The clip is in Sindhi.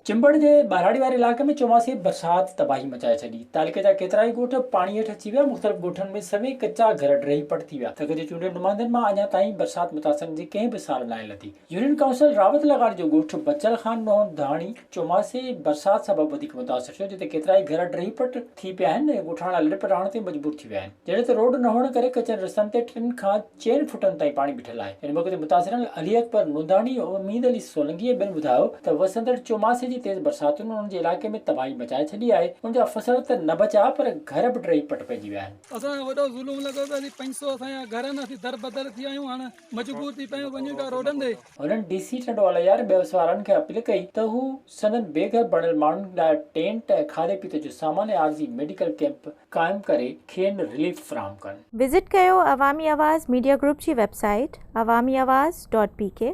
چمبڙ جي ٻهراڙي واري علائقي ۾ چوماسي برسات تباهي مچائي ڇڏي، تعلقي جا ڪيترائي ڳوٺ پاڻي هيٺ اچي ويا، مختلف ڳوٺن ۾ سوين ڪچا گهر ڊهي پٽ ٿي ويا، تڪ جي چونڊيل نمائندن مان اڃا تائين برسات متاثرن جي ڪنهن به سار ناهي لڌي. يونين ڪائونسل راوت لغاري جو ڳوٺ بچل خان نوحن ڌاڻي چوماسي برسات سبب وڌيڪ متاثر ٿيو، جتي ڪيترائي گهر ڊهي پٽ ٿي پيا آهن ۽ ڳوٺاڻا لڏپلاڻ تي مجبور ٿي ويا آهن، جڏهن ته روڊ نه هئڻ ڪري ڪچن رستن تي ٽن کان چئن فٽن تائين پاڻي بيٺل آهي. ان موقعي تي متاثرن علي اڪبر نونداڻي، اميد علي سولنگي ۽ ٻين ٻڌايو ته وسندڙ چوماسي جي تيز برساتن انهن جي علائقي ۾ تباهي مچائي ڇڏي آهي، انهن جا فصل ته نه بچيا پر گهر به ڊهي پٽ پئجي ويا آهن. اسان کي وڏو ظلم لڳو پيو اسين 500 اسان جا گهر آهن اسين دربدر ٿي ويا آهيون هاڻ مجبور ٿي پيا آهيون وڃون پيا روڊن تي. هنن ڊي سي ٽنڊو الهيار ۽ ٻين وارن کي اپيل ڪئي ته هو سندن بي گهر بڻيل ماڻهن لاء ٽينٽ ۽ کاڌي پيتي جو سامان ۽ عارضي ميڊيڪل ڪئمپ قائم ڪري کين رليف فراهم ڪن. وزٽ ڪيو عوامي آواز ميڊيا گروپ جي website Awami Awaz dot P K.